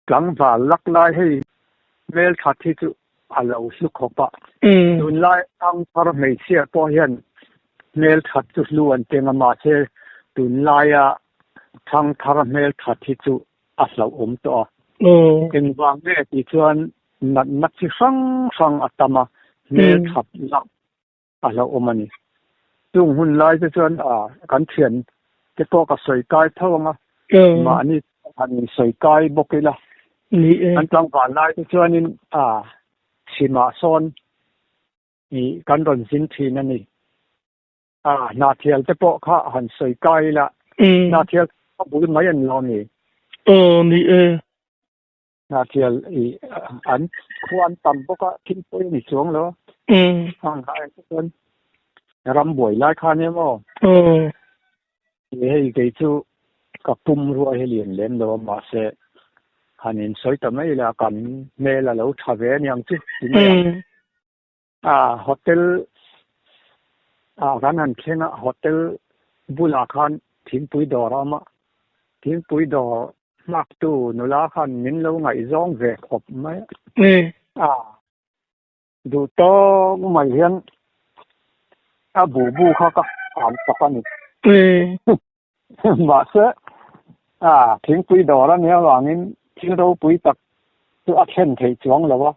Tlangval lak lai hei hmelthat hi chu a lo hlu khawp a. Tunlai thangthar hmeichhia pawh hian hmelthat chu hlu an teng a, mahse tunlaia thangthar hmelthat hi chu a hlauhawm tawh a. Engvang nge tih chuan natna chi hrang hrang a tam a, hmelthat lak a hlauhawm a ni. Chung hun lai te chuan a kan thian te pawh ka sawi kai tho ang a, mahni han insawi kai bawk ila. Kan tlangval lai te chuanin a chhimah sawn ih kan rawn zin thin a ni. A hnathial te pawh kha han sawi kai ila, hnathial kha bul mai an lo ni. Aw ni e. Hnathial i an khua an tam bawk a, thil pawi a ni chuang lo a. Hang kha en chuan ram buai lai kha nia maw? Hei kei chu ka pum ruai hi lian lem lo a, mahse han insawi ta mai ila kan hmel a lo tha ve aniang chu ti mai ang. A hotel ah kan han thleng a, hotel bulah khan thingpui dawr a awm a, thingpui dawr nghaktu nula khan min lo ngaihzawng ve khawp mai a, duh tawk mai hian a bu bu kha ka kham chak a ni. Mahse, a thingpui dawr a nih avangin thil ropui tak chu a thlen theih chuang lo a.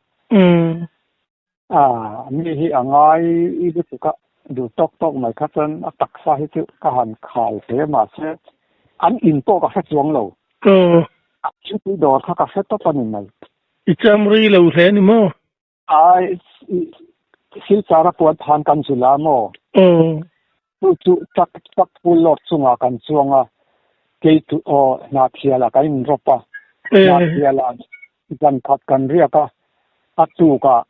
A mi hi a ngai lutuk a, duh tawk tawk mai kha chuan a taksa hi chu ka han khal hle mahse an in pawh ka hre chuang lo. A thingpui dawr kha ka hre tawp a ni mai. I cham rei lo hle ni maw? Ai, Silchar a puan than kan zul a maw? Chu chu truck truck full load chungah kan chuang a, kei chu aw Hnahthialah kan inrawp a, Hnahthialah zan khat kan riak a, a tukah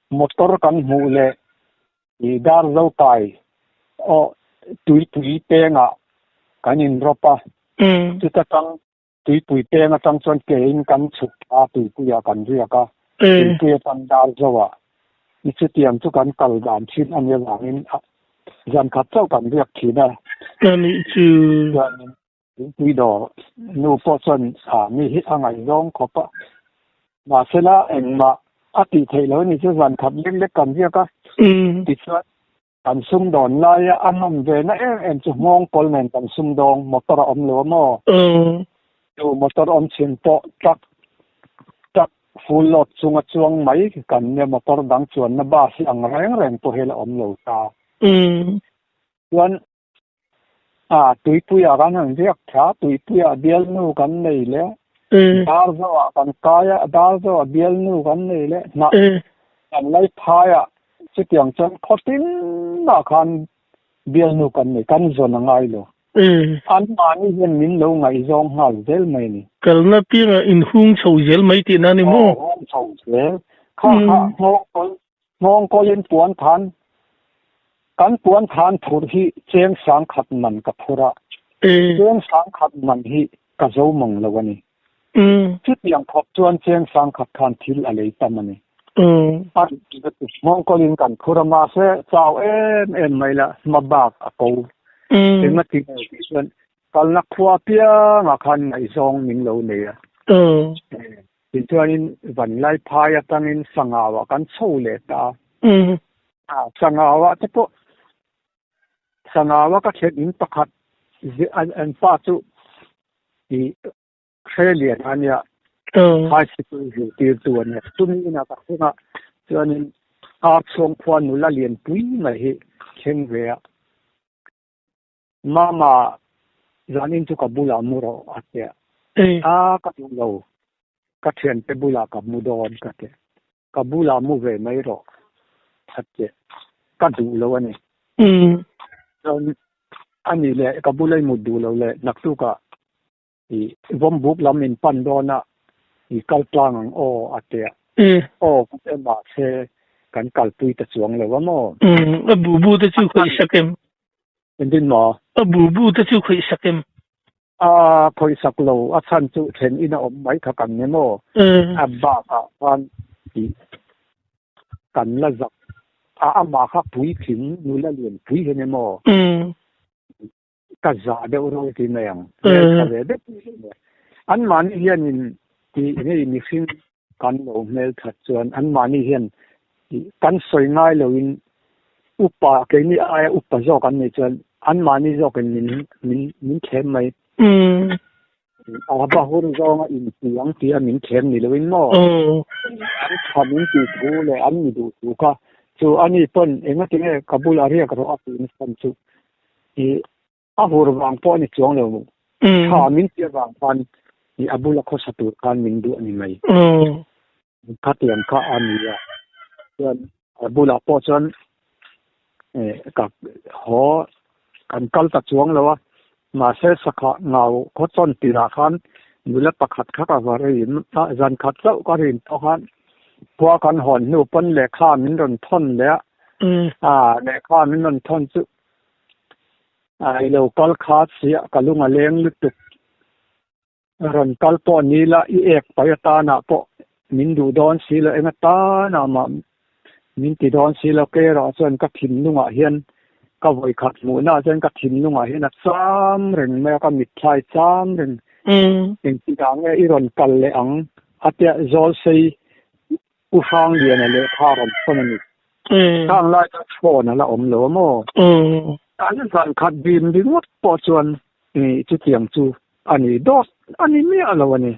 motor kan hmuh leh i dar zo kai aw tuipui pengah kan inrawp a, chuta tang tuipui peng atang chuan kein kan chhuk a tuipuiah kan riak a, tuipui atang dar zoah i chutiang chu kan kal dan thin a nia vangin zan khat chauh kan riak thin a. Anih chu. Chuanin tuipui dawr nu pawh chuan a mi hi a ngaihzawng khawp a, mahsela engmah a tih theih loh a ni chu zan khat lek lek kan riak a, tichuan Kan sumdawn laia a nawm ve na em em chu nghawng kawl nen kan sumdawng motor a awm lo a maw? Chu motor awm chhin pawh truck truck full load chunga chuang mai kan nia motor dang chuanna bus hi ang reng reng pawh hi la awm lo ta. Chuan a tuipuiah kan han riak tha, tuipuiah bialnu kan nei leh Darzoah kan kai a, Darzoah bialnu kan nei leh hnah kan lai phaiah Chutiang chuan khaw tinah khan bialnu kan nei, kan zawn a ngai lo. Anmahni hian min lo ngaihzawng nghal zel mai a ni. Kalna piangah inhung chho zel mai tihna a ni maw? Aw, hung chho zel. Kha kha nghawngkawl, nghawngkawlin puan than, kan puan than phurh hi cheng sangkhat man ka phur a, cheng sangkhat man hi ka zo mang lo a ni. Chutiang khawp chuan cheng sangkhat khan thil a lei tam a ni. A nghawngkawlin kan phur a, mahse chau em em mai la hma bak a ko. Engati nge tih chuan kalna khua piangah khan ngaihzawng min lo nei a. Tichuanin Vanlai phai atangin Sangauah kan chho leh ta a. Sangauah te pawh Sangauah ka thlen in pakhat an pa chu i hre lian a nia high sikul zirtirtu a nia chumi inah ka thleng a chuanin ar chhuang khua nula lian pui mai hi thleng ve a mama zanin chu ka bulah mu rawh a tia a ka duh lo ka thiante bulah ka mu dawn ka ti ka bulah mu ve mai rawh a ti ka duh lo a ni chuan a ni leh ka bula i mut duh lo leh naktukah i vawmbuk lam in pan dawn a i kal tlang ang aw a ti a aw ka ti mahse kan kalpui ta chuang lo a maw a bu bu te chu khawih sak em engtin maw a bu bu te chu khawih sak em A phawisak lo, a chhan chu then in a awm mai kha kan ni maw? A bakah khan tih kan la zak a, amah kha puitling nula lian pui hi ni maw? Ka zah deuh ro ti mai ang, hmeltha ve deuh mai. Anmahni hianin ti ngei mihring kan lo hmel that chuan anmahni hian kan sawi ngai loin upa keini aia upa zawk an nih chuan anmahni zawkin min min min thlem mai. A va hur zawnga inti ang tia min thlem ni loin maw? An tha min tih thu leh an mi duh thu kha chu ani pawn engatinge ka bulah riak rawh a tih nachhan chu i a hur vang pawh a ni chuang lo. Tha min tih avang khan i a bula khawsa tur khan min duh a ni mai. Khatiang kha a ni a, chuan a bulah pawh chuan ka haw kan kal ta chuang lo a, mahse sakha ngau khaw chawn tirah khan nula pakhat kha ka va rin a, zan khat chauh ka rin pawh khan khua kan hawn hnu pawn lehkha min rawn thawn leh a, a lehkha min rawn thawn chu a i lo kal kha chiah ka lung a leng lutuk. Rawn kal pawh ni la, i ek pai atanah pawh min duh dawn si lo, eng atanah mah min ti dawn si lo. Kei erawh chuan ka thinlungah hian ka vawikhat hmuhnaah chuan ka thinlungah hian a cham reng mai a, ka mitthlai cham reng. Engtikah nge i rawn kal leh ang? A tia zawl sei U Hrangliana lehkha rawn thawn a ni. Khang lai chuan phone a la awm lo a maw? An zan khat bim ringawt pawh chuan chutiang chu a ni dawt a ni miah lo a ni.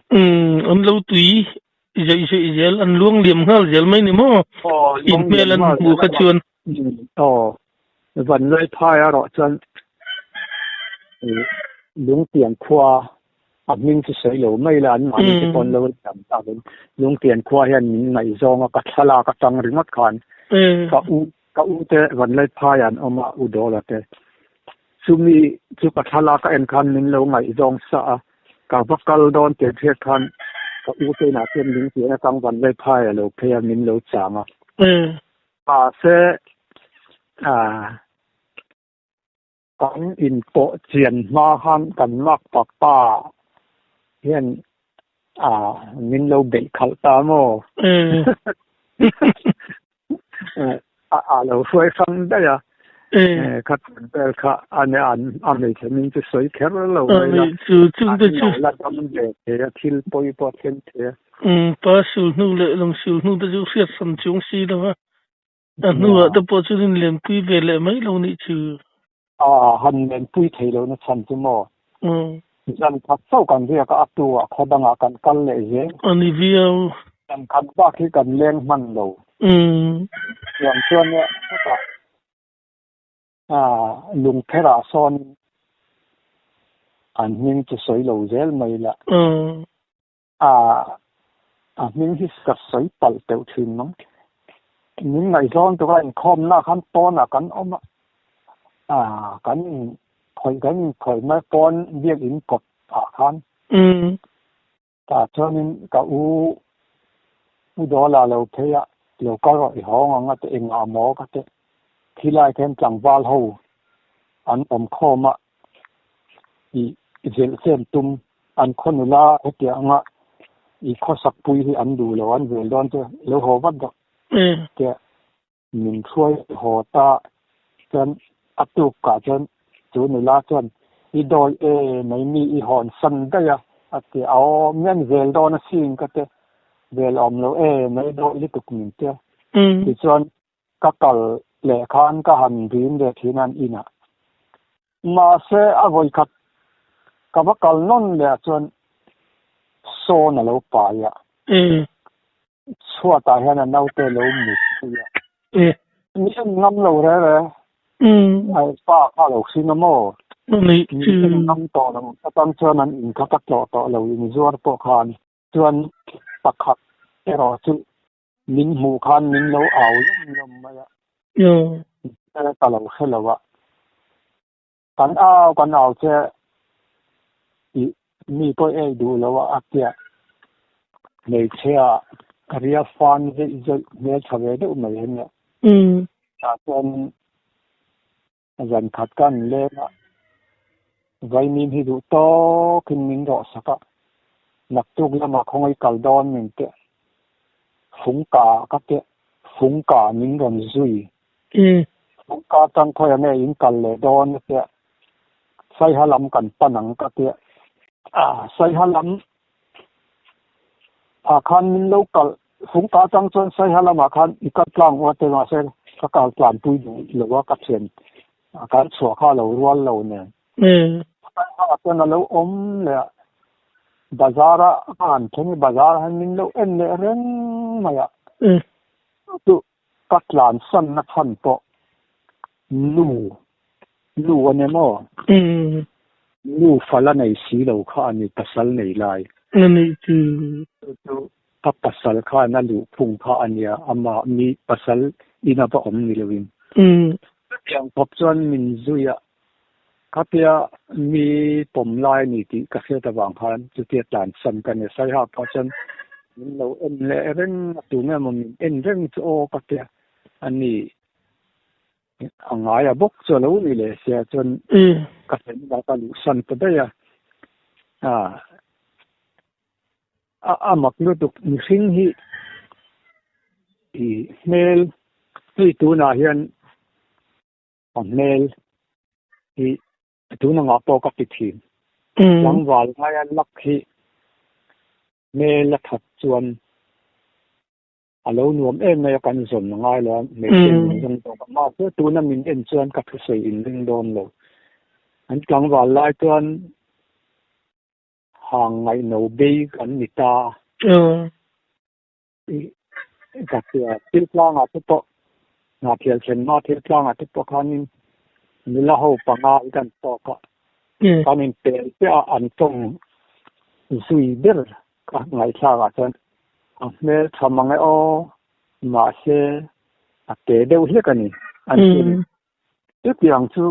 An lo tui zeih zeih zel, an luang liam nghal zel mai ni maw? In hmel an hmuh kha chuan. Aw, Vanlai phai erawh chuan Lungtian khua a hming chu sawi lo mai la, anmahni te pawn lo tam takin Lungtian khua hian min ngaihzawng a, ka thlalak atang ringawt khan ka u ka u te Vanlai phai an awm a, U Dawla te. Chumi chu ka thlalak a en khan min lo ngaihzawng sa a, ka va kal dawn tir hriat khan ka u te inah chuan Lungtian atang Vanlai phai a lo phei a, min lo chang a. Mahse, kan inpawh chian hma khan kan makpa pa hian min lo beih khalh ta maw? A lo hruai hrang daih a, kha vel kha a hmeichhe min chu sawi kher lo mai la, an lo la dam ve thei a, thil pawi pawh a thleng thei a. Pa sul hnu leh lawng sul hnu te chu hriat sam chuang si lo va, a hnuah te pawh chuan in lenpui ve leh mai lo nih chu. A han lenpui thei lo na chhan chu maw? Zan khat chauh kan riak a, a tu ah khaw dangah kan kal leh zel. A ni viau. Zan khat bak hi kan leng hman lo. Chuan chuan hetah Lungpherah sawn an hming chu sawi lo zel mai la. A hming hi ka sawi palh teuh thin mang. Min ngaihzawn tura inkhawmna khan pawnah kan awm a, kan inkhawih kan inkhawih mai pawn biakinn kawt ah khan. Tah chuanin ka u U Dawla lo phei a, lo kal rawh i hawng ang a ti engah maw ka ti. Khilai khian tlangval ho an awm khawm a, i zilh chem tum an khaw nula hetiang anga i khawsak pui hi an duh lo an vel dawn chu lo haw vat rawh tia min hruai haw ta chuan a tuk kah chuan chu nula chuan i dawi e mai mi i hawn san daih a a ti a aw mian vel dawn asin ka ti vel awm lo e mai dawi lutuk min tia tichuan ka kal leh khan ka han rim ve thin a an inah. Mahse a vawikhat ka va kal nawn leh ah chuan sawn a lo pai a. Chhuatah hian a naute lo mut pui a. Mi en ngam lo re re. A pa kha a lo hring a maw? Mi en ngam tawh lo. Atang chuan an in kha ka tlawh tawh lo inzuar pawh khan. Chuan pakhat erawh chu Min hmuh khan min lo au lawm lawm mai a. Ka lo hre lo a. Kan au kan au che tih mi pawh ei duh lo a a tia. Hmeichhia ria fan zeih zeih hmel tha ve deuh mai a nia. Tah chuan Zan khat ka an leng a, vaimim hi duh tawkin min rawh sak a, naktuk lamah khawngaih kal dawn min teh, fungka ka teh, fungka min rawn zui. Fungka tang khawiah nge in kal leh dawn a tia, Saiha lam kan pan ang ka tia, Saiha lam. Ah khan min lo kal fung ta atang chuan Saiha lamah khan i kal tlang uar te mahse ka kal tlan pui duh lo a ka thian kan chhuah kha a lo rual lo nen. Saiha ah chuan a lo awm leh a bazar a ka han thleng i bazar ah hian min lo en leh reng mai a. Chu ka tlan san na chhan pawh nu nu a ni maw? Nu fal a nei si lo kha a ni pasal nei lai. A nih chu. Chu chu ka pasal khan a luh phung kha a nia, amah mi pasal in a va awm ni loin. Chutiang khawp chuan min zui a, khatia mi pawm lai a ni tih ka hriat avang khan chutia tlan san ka ni. Saiha pawh chuan min lo en leh reng a, tunge maw min en reng chu aw ka tia a ni. A ngai a bawk chu a lo ni leh sia chuan ka thlen a ka luh san ta daih a, a a mak lutuk mihring hi i hmel hei tunah hian a hmel hi tun angah pawh ka ti thin tlangval ngaia lak hi hmel a that chuan A lo nuam em mai a, kan zawn a ngai lo a, hmeichhia min zawng tawk a, mahse tuna min en chuan ka thusawi in ring dawn lo. An tlangval lai chuan hang ngaihno bei kan ni ta. Ka hria, thil tlangah te pawh, Hnahphial thlenhma thil tlangah te pawh khanin nula ho panga hi kan tawk a, kan inpel chiah a, an tawng zui ber Ka ngaihthlak ah chuan a hmel tha mang e aw, mahse a te deuh hlek a ni an ti a ni. Chutiang chu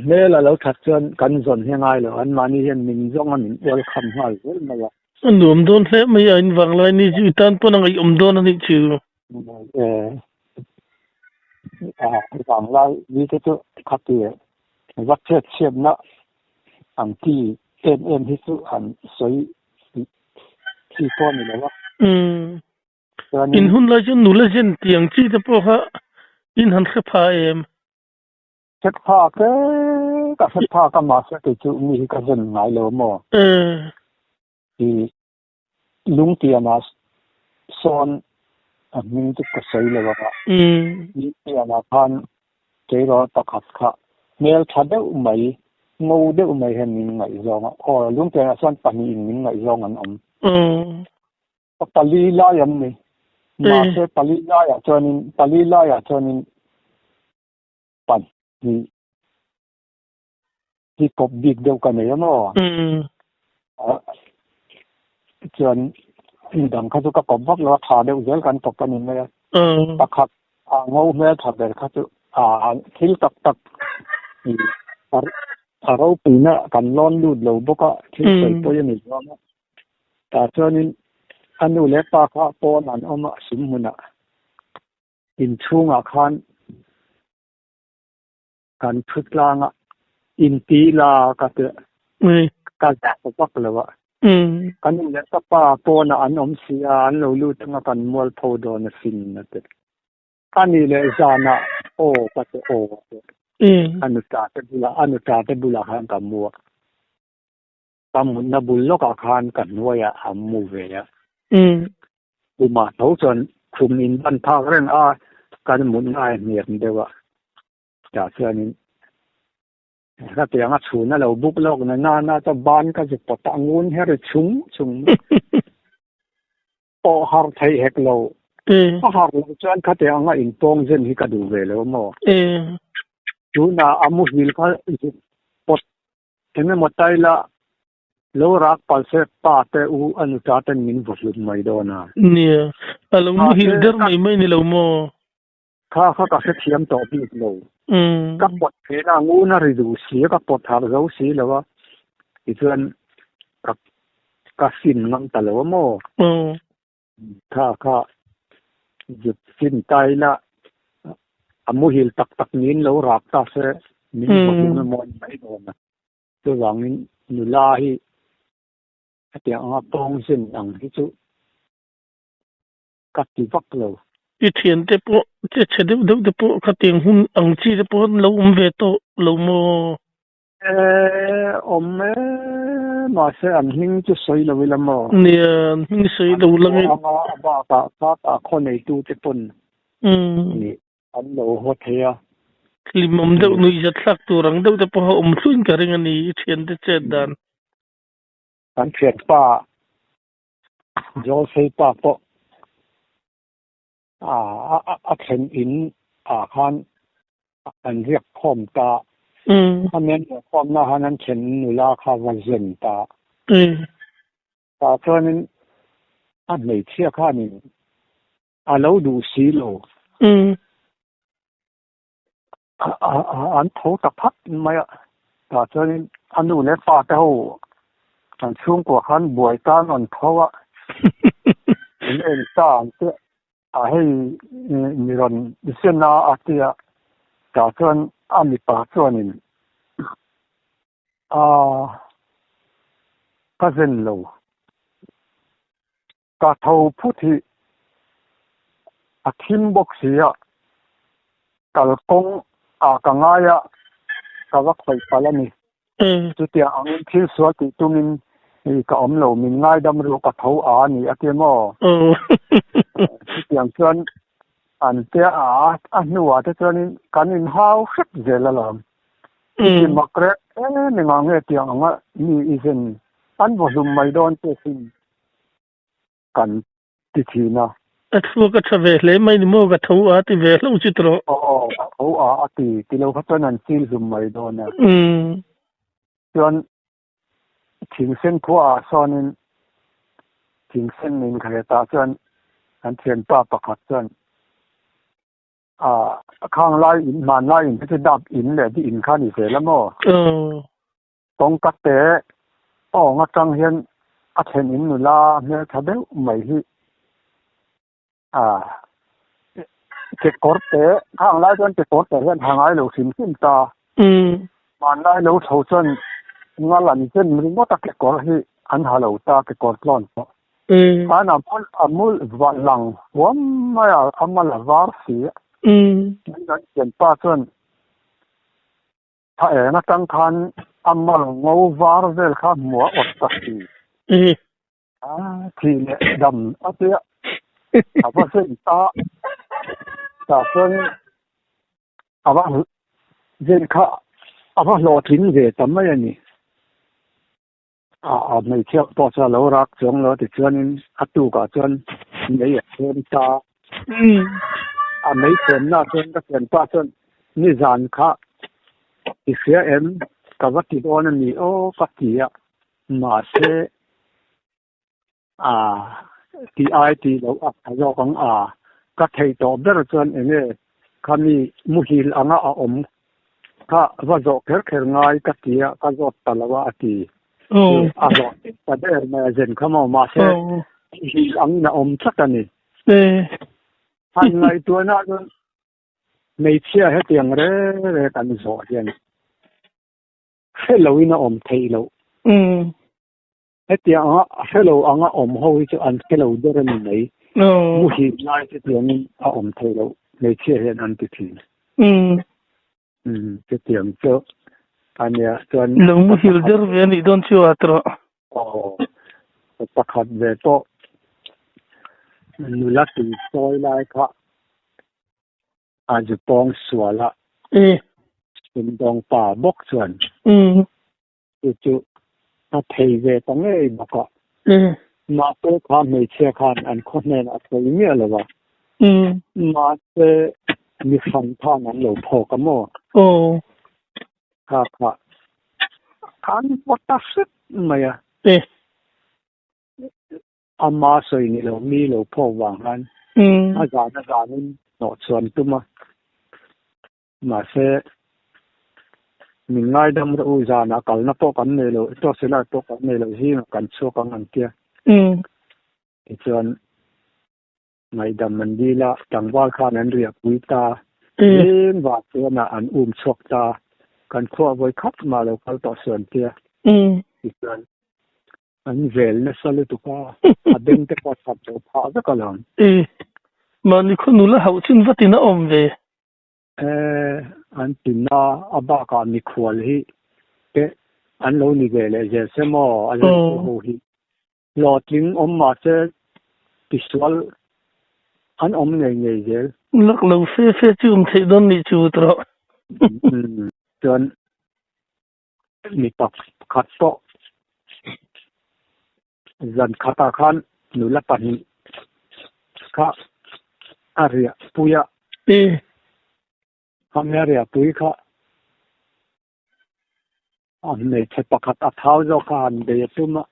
hmel a lo that chuan kan zawn hi a ngai lo, anmahni hian min zawng a min ual kham nghal zel mai a. A nuam dawn hle mai a, in vanglai ni chu i tan pawn a ngaihawm dawn a nih chu. Vanglai ni te chu khati va chhiat chhiatna Ang ti em em hi chu han sawi chi pawh a ni lo a. Umm. In hun lai chuan nula zen tih ang chi te pawh kha in han hre pha em? Hre pha ke ka hre phak a mahse kei chu mi hi ka zen ngai lo maw? I lungtianah sawn a hming chu ka sawi lo ang a. Lungtianah khan Tleirawl pakhat kha hmel tha deuh mai, ngo deuh mai hian min ngaihzawng a. Aw, Lungtianah chuan pahnihin min ngaihzawng an awm. Pali lai an ni. Mahse pali laiah chuanin, pali laiah chuanin pahnih hi kawp bik deuh ka nei a maw? Chuan midang kha chu ka kawp vak lo a, tha deuh zel kan kawp a ni mai a. Pakhat a ngo hmel tha ber kha chu a thil tak tak a ropuina kan lawn lut lo bawk a, thil sawi pawi a ni lo a. Tah chuanin a nu leh pa kha pawn an awm a, sum hmunah inchhungah khan Kan thu tlanga inti la ka ti ka zah vak lo a. Ka nu leh ka pa pawnah an awm si a, an lo lut anga kan mualpho dawn asin a ti. A nih leh zanah aw ka ti aw a ti. A nuta te bulah a nuta te bulah khan ka mu a. Ka mutna bul lawkah khan ka hnuaiah a mu ve a. Khumah tho chuan khum in ban phak reng a, kan mutna a hniam deuh a. Tah chuanin ka tiang a chhun a lo buk lawk na nana chuan ban ka zu pawt a, ngun her i chhung chhung pawh har thei hek lo. A har loh chuan khatiang anga inpawng zen hi ka duh ve lo maw? Tunah a muhil kha zu pawt eng emaw taila Lo rak pal se pa te u a nuta ten min vaw hlut mai dawn a. Nia, a lo muhil der mai mai ni lo maw? Kha kha ka hrethiam tawh bik lo. Ka pawt thin a, ngun a ri duh si a, ka pawt harh zo si lo a, tichuan ka ka fin ngam ta lo a maw? Kha kha zut fin ta ila a muhil tak tak niin lo rak ta se min vaw hlut emaw ni mai dawn a. Chuvangin nula hi hetiang anga pawng zin ang hi chu ka ti vak lo. I thiante pawh che chhe deuh deuh te pawh khatiang hun ang chi te pawh an lo awm ve tawh lo maw? E awm e mahse an hming chu sawi lo ila maw? Nia an hming sawi lo lang in. An a bakah khatah khaw neitu te pawn an lo haw thei a. Hlimawm deuh nuihzat thlak tur ang deuh te pawh a awm thluin ka ring a ni i thiante chet dan. Kan thianpa Zawlsei pa pawh a thlen in ah khan an riak khawm ta. Khami an riak khawmna khan an thlen nula kha va zen ta. Tah chuanin a hmeichhia khanin a lo duh si lo. An tho ta phat mai a, tah chuanin a nu leh pa te ho an chhungkua khan buai tan an tho a, in en ta ang te a hei mi rawn zen a a ti a, tah chuan a mipa chuanin a ka zen lo. Ka tho phut hi a thim bawk si a, kalkawng ah ka ngai a, ka va khawih palh a ni. Chutiang angin thil sual tih tumin ka awm lo, min ngaidam ru ka tho a a ni a ti maw? Chutiang chuan an tia a, a hnuah te chuanin kan inhau hrep zel alawm. Chuti mak reh em engah nge tiang anga mi i zen an vaw hlum mai dawn che sin. kan ti thin a. A thluak a tha ve hle mai ni maw ka tho a ti ve hlauh chu tawh. Aw ka tho a a ti ti lo kha chuan an chil hlum mai dawn a. Chuan thingsen khua ah sawnin thingsen in khaletah chuan an thianpa pakhat chuan a khang lai in hmanlai in te chu dap in leh di in kha a ni zel a maw. Kawngka te awng atang hian a thlen in nula hmeltha deuh mai hi a kekawr te khang lai chuan kekawr te hian ha ngai lo hrim hrim ta. Hmanlai lo chho chuan ngal an zen ringawt a kekawr hi an ha lo ta kekawr tlawn pawh. Khan a mul a mul lang huam mai a a mal a var si a. Kan thianpa chuan Tha eng atang khan a mal ngo var vel kha hmuh a awt ta si. A thih leh dam a tia a va zen ta. Tah chuan a va zen kha a va hlawhtling ve ta mai a ni. A hmeichhia pawh chu a lo rak chuang lo tichuanin a tukah chuan mei a chhem ta. A mei chhemna chuan ka thianpa chuan nizan kha i hria em ka va ti dawn a ni aw ka ti a, mahse a ti ai ti lo a tha zawk ang a, ka thei tawh ber chuan eng nge khami muhil anga a awm kha va zawh kher kher ngai ka ti a, ka zawt ta lo a a ti. A zawh ta der mai a zen kha maw mahse muhil angin a awm tlat a ni. Han ngaihtuahna chuan hmeichhia hetiang reng reng kan zawh hian hre loin a awm theih loh. Hetiang anga hre lo anga awm ho hi chu an hre lo ber a ni mai. Muhil lai chu tiangin a awm theih loh hmeichhia hian an ti thin. Chutiang chu a nia chuan. Lo muhil der ve a nih dawn chu a tawh. Aw pakhat ve pawh nula tui sawi lai kha a zu pawng sual a. Sumdawng pa bawk chuan. Chu chu a thei ve ta ngei bawk a. Mahse kha hmeichhia khan an khaw hnenah a sawi miah lo a. Mahse mi hran khan an lo phawk a maw? Kha kha an pawt ta hrep mai a. Ama sawi ni lo mi lo phawk vang khan a zan a zanin hnawh chhuan tum a. Mahse, min ngaidam rawh u, zanah kalna pawh kan nei lo, tawhsilai pawh kan nei lo, zingah kan chhuak ang an tia. Tichuan, ngaihdam an dil a, tlangval khan an riahpui ta, zing vah chuanah an um chhuak ta, kan khuah vawi khat mah lo kal tawh suh an tia. Tichuan, an vel nasa lutuk a, a beng te pawh that lo phah vek alawm. Mahni khaw nula hauh chin vatin a awm ve. E, an tinna a bakah mikhual hi te an lo ni ve leh zel se maw a zirtu ho hi. Hlawhtling awm mah se tisual an awm ngei ngei zel. Lak lo fe fe chu awm theih dawn nih chu tawh. Chuan mi pakhat pawh zan khatah khan nula pahnih kha a riah pui a. Khami a riah pui kha a hmeichhe pakhat a thau zawk kha han bei a tum a,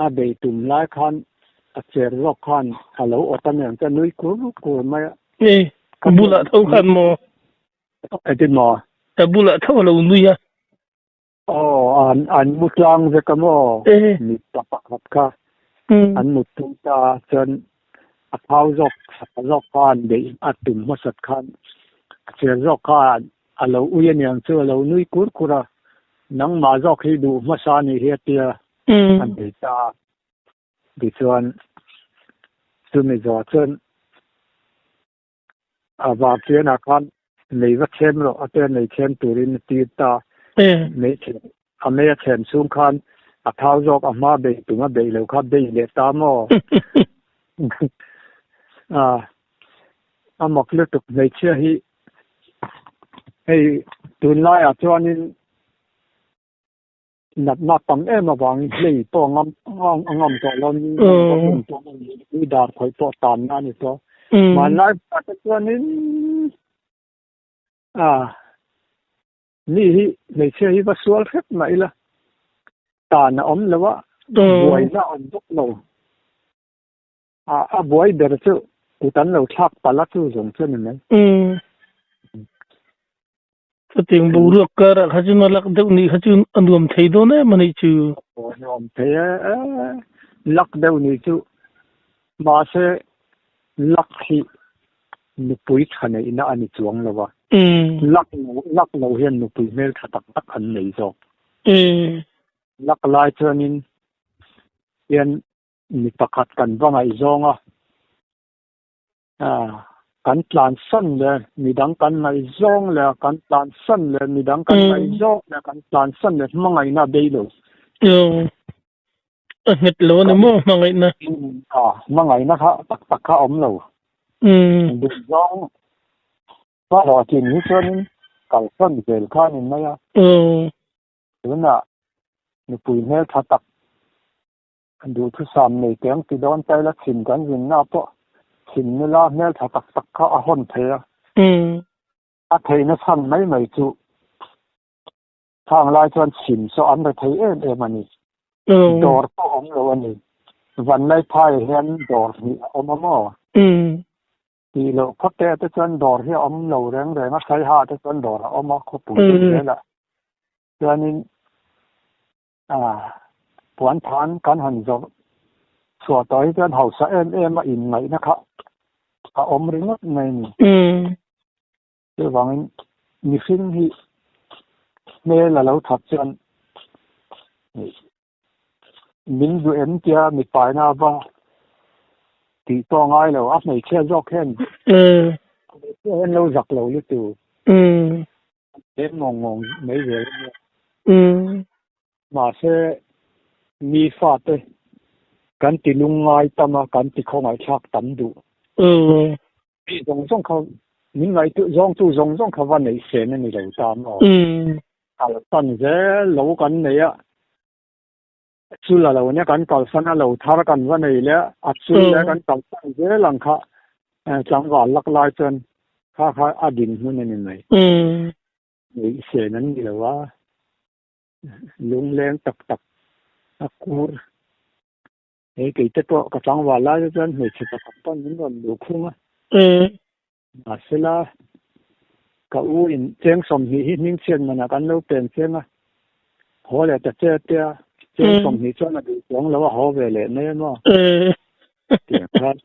a bei tum lai khan a cher zawk khan a lo awt a niang chu a nui kur kur mai a. Ka bulah tho khan maw? Engtin maw? Ka bulah tho a lo nui a. Aw, an an mu tlang vek a maw? Mipa pakhat kha an mut tum ta a, chuan a phau zawk a zawk kha an beih a tum hmasat khan a cher zawk kha a lo ui aniang chu a lo nui kur kur a, nangmah zawk hi duh hmasa a nih hi a tia a bei ta a. Tichuan chumi zawh chuan A vartianah khan mei va chhem rawh a tia mei chhem turin a tir ta. Mei chhem a mei a chhem chhung khan a thau zawk a hma bei tum a beih loh kha bei leh ta maw? A a mak lutuk hmeichhia hi hei tunlaiah chuanin Natna tam em avangin hlei pawh a ngam a ngam tawh lo ni hun pawh a ni ni dar khawih pawh tanna a ni tawh. Hmanlai hmunah te chuanin a mi hi hmeichhia hi va sual hrep mah ila tan a awm lo a, buaina a awm bawk lo. A a buai ber chu kut an lo thlak palh a chu zawng chu a ni mai. Chutiang boruak karah kha chuan a lak deuh nih kha chu a nuam thei dawn em a nih chu. A nuam thei e, lak deuh nih chu. Mahse lak hi nupui tha neihna a ni chuang lo a. Lak lo lak lo hian nupui hmel tha tak tak an nei zawk. Lak lai chuanin hian mi pakhat kan va ngaihzawng a. Kan tlan san leh midang kan ngaihzawng leh kan tlan san leh midang kan ngaihzawng leh kan tlan san leh hmangaihna a bei lo. A nghet lo a ni maw hmangaihna? Hmangaihna kha tak tak kha a awm lo. Duhzawng ka hlawhtlin hi chuanin kalsan zel kha a ni mai a. Tunah nupui hmeltha tak Duhthusam nei teng ti dawn ta ila chhim kan zinna pawh chhim nula hmeltha tak tak kha a hawn thei a. A theihna chhan mai mai chu khang lai chuan chhim saw an re thei em em a ni. Dawr pawh awm lo a ni. Vanlaiphaiah hian dawr hnih a awm a maw? Tih loh khawte te chuan dawr hi a awm lo reng reng a, Saiha te chuan dawr a awm a, khawpui deuh zelah chuanin Puan than kan han zawrh chhuah tawh hi chuan hausa em em a inngaihna kha a awm ringawt mai a ni. Chuvangin mihring hi hmel a lo that chuan min duh em tia mipaina a va tih pawh a ngai lo, a hmeichhia zawk hian hmeichhia hian lo zak lo lutuk. Eng ngawng ngawng mai zel a nia. Mahse, mi fate kan ti lungngai tam a, kan ti khawngaihthlak tam duh. Mi zawng zawng kha, min ngaihtuah zawngtu zawng zawng kha va neih sen a ni lo ta maw? Kalsan zel lo kan nei a, chul a lo nia kan kalsan a, lo thar kan va nei leh a, a chul leh kan kalsan zel ang kha tlangval lak lai chuan kha kha a din hmun a ni mai. Neih sen an ni lo a, lungleng tak tak a kur. Hei keite pawh ka tlangval lai te chuan hmeichhe pakhat pawn min rawn luh khung a. Mahsela ka u in cheng 20 hi hming chhiat manah kan lo pen cheng a, haw leh ta che tia cheng 20 chuan a duh chuang lo a haw ve leh mai a maw? Tiang khan.